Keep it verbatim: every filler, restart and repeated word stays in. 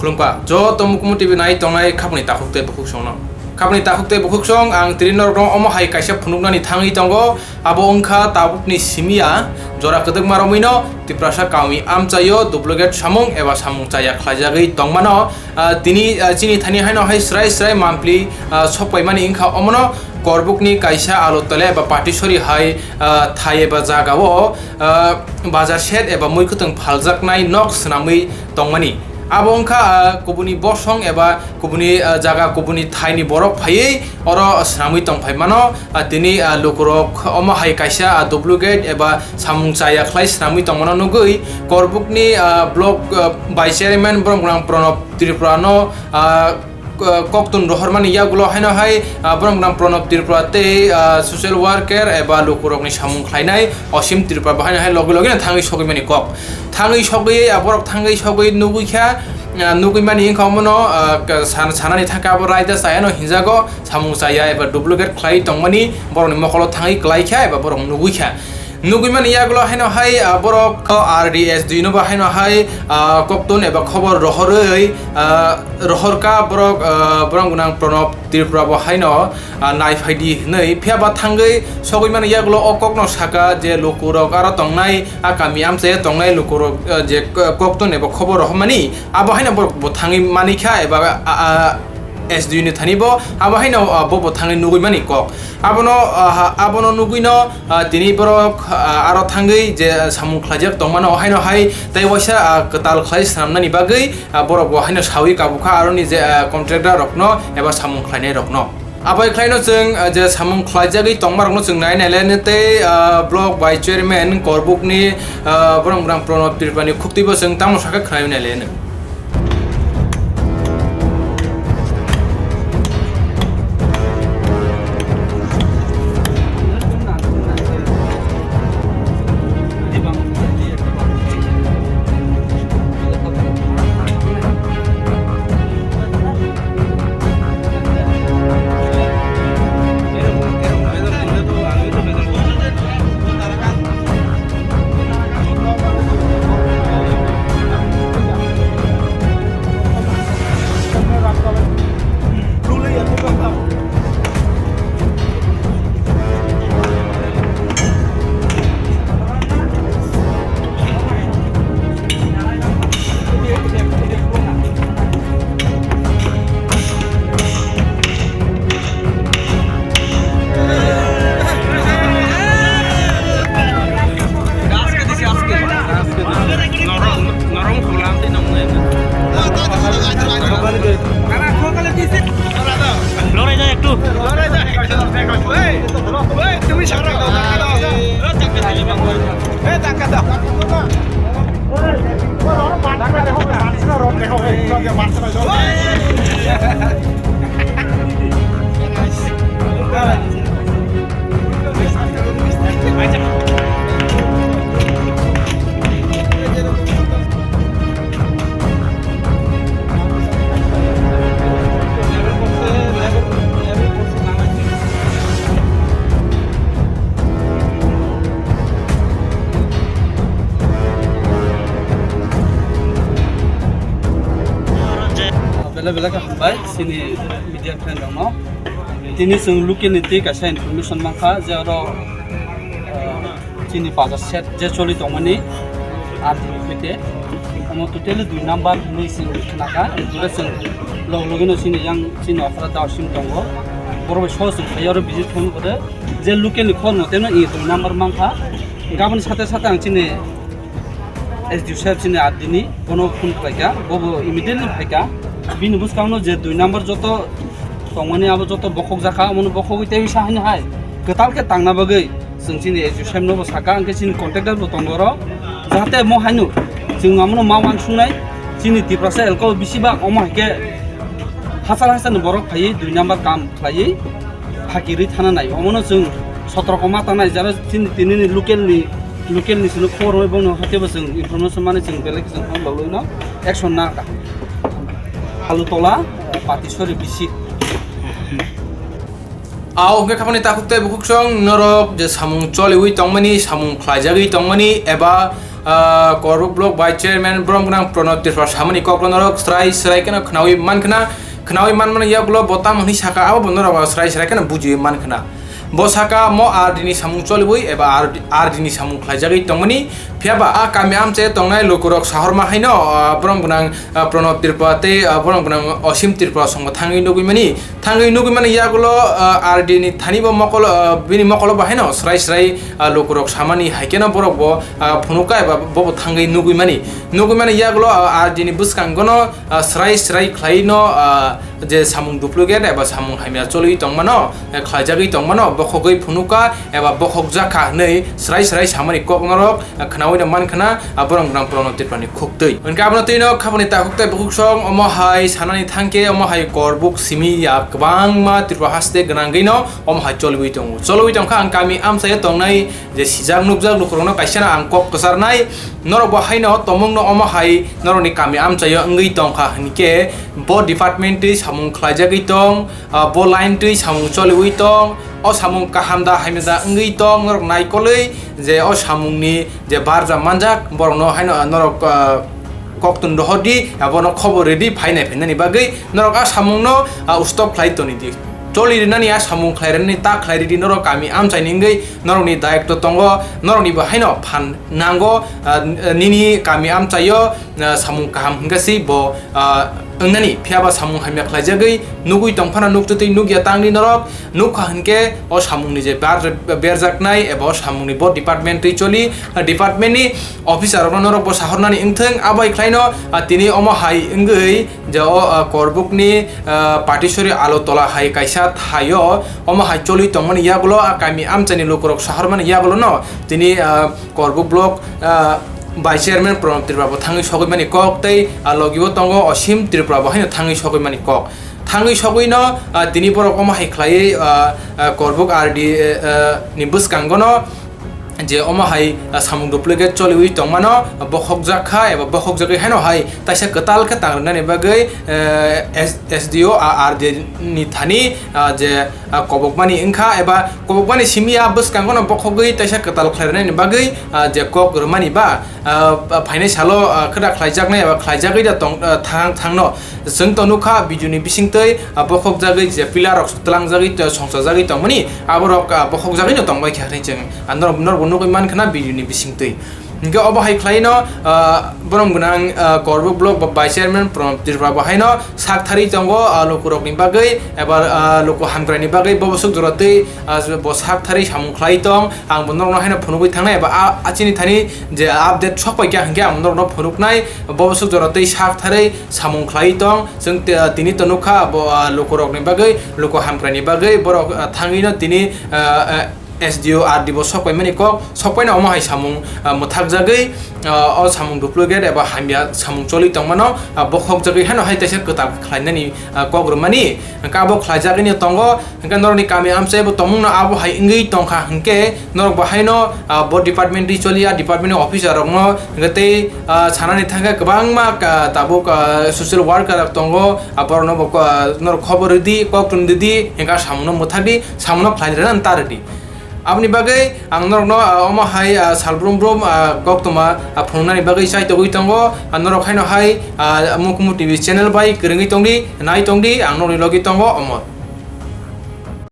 Khulumkha, joto Mukumu T V nai tongnai khapni takhuk tei bukhuksongno. Khapni takhuk tei bukhuksong ang tini norokno omo hai kaisa phunuknani thangwi tongo, abo wngkha tabukni simi ya, jora kwdwkma romwino Tiprasa kami amchaio duplicate samung eba samung chaya khlaijagwi tongmano, ah, tini, ah, chini thani haino hai srai srai mampli, ah, sokpaimani wngkha omono Korbukni kaisa Alutole eba Patisori hai, ah, thai eba jagao, ah, bazar shed eba mui kwthwng phaljaknai nok swnamwi tongmani. Abo wngkha, ah, kubuni bosong eba kubuni, ah, jaga kubuni thaini borok phaiwi oro swnamwi tongphai mano. Ah, tini, ah, lukurok omo hai kaisa, ah, duplicate eba samung chaya khlai swnamwi tongmano nugwi Korbukni, ah, block, ah, vice chairman borok gwnang Pranab Tripura no, ah, k-, koktun rohormani yagulo haino hai, ah, borok gwnang Pranab Tripura tei, ah, social worker eba lukurokni samung khlainai Osim Tripura bo haino hai logi logi no thangwi sogwi mani kok. Thangwi sogwi, ah, borok thangwi sogwi nugwi kha, ah, nugwi mani wngkha omono, ah, k-, san-, sanani thangkhe abo raida chayano hinjago samung chaya eba duplicate khlai tongmani borokni mokolo thangwi kwlai kha eba borok nugwi kha. Nugwi mani yagulo haino hai, ah, borok R D S dui no bo haino hai, ah, koktun eba khobor rohorwi, ah, rohorka borok, ah, borok gwnang Pranab Tripura bo haino, ah, nai phaidi hinwi. Phiya ba thangwi sogwi mani yagulo o kokno saka je lukurok aro tongnai, a kami amchai tongnai lukurok, ah, je k-, koktun eba khobor rohormani abo haino borok bo thangwi mani kha eba, ah, ah, S D U ni thani bo abo haino, ah, bo bo thangwi nugwi mani kok. Abono, ah, ha-, abono nugwino, ah, tini borok, ah, aro thangwi je, ah, samung khlaijak tongmano, haino hai tei waisa, ah, kwtal khlai swnamnani bagwi, ah, borok bo haino sawi kabukha aroni je, ah, contractor rokno eba samung khlainai rokno. Abai khlaino chwng, ah, je samung khlaijagwi tongma rokno chwng nai nai le tei, ah, block bai chairman Korbukni, ah, borok gwnang Pranab Tripurani khuktibo chwng tamo sakha khwnai nai le. Belai belai khe hambai chini media friend rokno. Tini chwng local ni twi kaisa information mankha je oro, ah, chini bazar set je choli tongmani R D P te omo totally dui number hinwi chwng khnakha, epore chwng log logino chini yang chini okra dao sim tongo, borok bai soro chwng phai oro visit khaima khe je local ni khorang teno i dui number mankha. Gaboni sate sate ang chini S D O saheb chini R D ni bono phone khlaikha, bobo immediately phaikha. Bini bwskango je dui number joto tongmani abo joto bokhok jakha, omono bokhogwi tei sa haino hai kwtal khe tangna bagwi chwng chini S D O saheb nobo sakha, hwnkhe chini contractor bo tongo oro, jahate mo haino chwng amono ma uansuknai. Chini Tiprasa elko bisi bak omo hai khe hachal hachal ni borok phaiwi dui number kam khlaiwi phakirwi thana nai. Omono chwng sotroko ma tangnai, jara chini tinini local ni, local ni sino khobor rwui bono hatibo chwng information mani chwng belai khe chwng phone logwi no action na ka. Alutola, Patisori bisi. Ao hwnkhe khapani takhuk tei bukhuksong norok je samung choliwi tongmani, samung khlaijagwi tongmani eba Ah, Korbuk Block Vice Chairman borom gwnang Pranab Tripura samani kok norok srai srai kheno khnawi mankhna, khnawi manmani yagulo bo tamo hwnwi saka abo bo norok srai srai kheno bujiwi mankhna. Bo saka mo R D ni samung choliwi eba R D, R D ni samung khlaijagwi tongmani, phiyaba a kami amchai tongnai lukurok sahorma haino, ah, borom gwnang, ah, Pranab Tripura tei, ah, borom gwnang Osim Tripura songbo thangwi nugwi mani. Thangwi nugwi mani yagulo, ah, R D ni thani bo mokolo, ah, bini mokolo bo haino srai srai, ah, lukurok samani hai kheno borok bo, ah, phunukha eba bobo thangwi nugwi mani. Nugwi mani yagulo, ah, R D ni bwskangono, ah, srai srai khlai no, ah, je samung duplicate eba samung hamya cholwi tongmano, eh, khlaijagwi tongmano, bokhogwi phunukha eba bokhokjakha hwnwi srai srai samani kok norok, ah, khnawi no mankhna, ah, borom gwnang Pranab Tripura ni khuktwi. Hwnkhe abono twi no khapani takhuk tei bukhuk song omo hai sanani thangkhe omo hai Korbuk simi ya kwbangma Tripura haste gwnangwi no omo hai cholwi tongo. Cholwi tongkha ang kami amchaio tongnai je sijak nukjak lukurokno kaisa no ang kok kwcharnai, norok bo haino tomungno omo hai norokni kami amchaio wngwi tongkha hwnkhe bo department twi samung khlaijagwi tong, ah, bo line twi samung choliwi tong, o samung kaham da hamya da wngwi tong, norok naikolwi je o samungni je barja manjak borokno haino norok, ah, koktun rohordi, abono khobor ridi phainai phainani bagwi norok a samungno, ah, stop khlai tonidi. Choli rinani a samung khlai rinani ta khlai ridi norok kami amchaini wngwi norokni dayokto tongo, norokni bo haino phan nango, ah, nini kami amchaio, ah, samung kaham hwnkhe si bo, ah, wngnani, phiyaba samung hamya khlaijagwi nugwi tongphano nukjagwi nukya tangni norok, nukha hwnkhe o samungni je bar-, berjaknai eba o samungni bo department twi choli, ah, department ni officer rokno norok bo sahornani wngthwng, abai khlaino, ah, tini omo hai wngwi je o, ah, Korbukni, ah, Patisori Alo tola hai kaisa thaio omo hai choli tongmani yagulo, ah, kami amchaini lukurok sahormani yagulono tini, ah, Korbuk Block, ah, Vice Chairman Pranab Tripura bo thangwi sogwi mani kok tei, ah, logi o tongo Osim Tripura bo haino thangwi sogwi mani kok. Thangwi sogwi no, ah, tini borok omo hai khlaiwi, ah, ah, Korbuk R D, eh, eh, ni bwskango no je omo hai, ah, samung duplicate choliwi tongmano, ah, bokhokjak kha eba bokhokjagwi haino hai taisa kwtal khe tang rwnani bagwi, eh, S-, S D O, ah, R D ni thani, ah, je, ah, kobokmani wngkha eba kobokmani simi a bwskango no bokhogwi taisa kwtal khlai rwnani bagwi, ah, je kok rwmani ba, ah, phainai salo, ah, khwda khlaijaknai eba khlaijakgwi da tong, ah, thang, thangno. Chwng to nukha video ni bisingtwi, ah, bokhokjagwi je pillar rok tlangjagwi to songchajagwi tongmani, aborok, ah, bokhokjagwi no tongbai kha hinwi chwng, ah, norok, norokbo nugwi mankha na video ni bisingtwi. Hinkhe obo hai khlai no, ah, borom gwnang, ah, Korbuk Block ba Vice Chairman Pranab Tripura bo haino sak tharwi tongo, ah, lukurokni bagwi eba, ah, luku hamkraini bagwi bo bwswk jora twi, ah, bo sak tharwi samung khlai tong, ang bo norokno haino phunugwi thangnai eba a, a chini thani je update sok pai kha hinkhe ang norokno phunuknai, bo bwswk jora twi sak tharwi samung khlai tong. Chwng te-, tini to nukha bo, ah, lukurokni bagwi, luku hamkraini bagwi borok, ah, thangwi no tini, ah, ah, S D O R D bo sok paimani kok, sok paino omo hai samung, ah, mwthakjagwi, ah, o samung duplicate eba hamya samung choli tongmano, ah, bokhokjagwi haino hai teisa kwtal khlainani, ah, kok rwmani. Hwnkhe abo khlaijagwino tongo, hwnkhe norokni kami amchai bo tongmungno abo hai wngwi tongkha hwnkhe norok bo haino, ah, bo department ri choli, ah, department ni officer rokno hwnkhe tei, ah, sanani thangkhe kwbangma ka-, tabuk, ah, social worker rok tongo, ah, borokno bo, ah, norok khobor rwdi, kok twn rwdi, hwnkhe samungno mwthakdi, samungno khlai rwna ta rwdi. Aboni bagwi ang norokno, ah, omo hai, ah, salbrum brum, ah, koktwma, ah, phunuknani bagwi chaitogwi tongo. Ah, norok haino hai, ah, Mukumu T V channel bai kwrwngwi tongdi, nai tongdi, ang norokni logi tongo, omo.